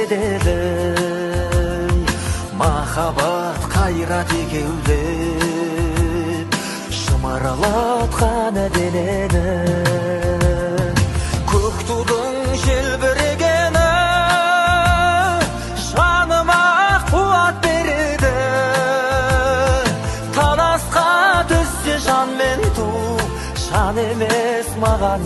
етеді. Махаббат қайрат екеулеп, шымырлатқан денені. Көк тудың желбірегені жаныма қуат береді. Таласқа түссе жан мен ту, жан емес маған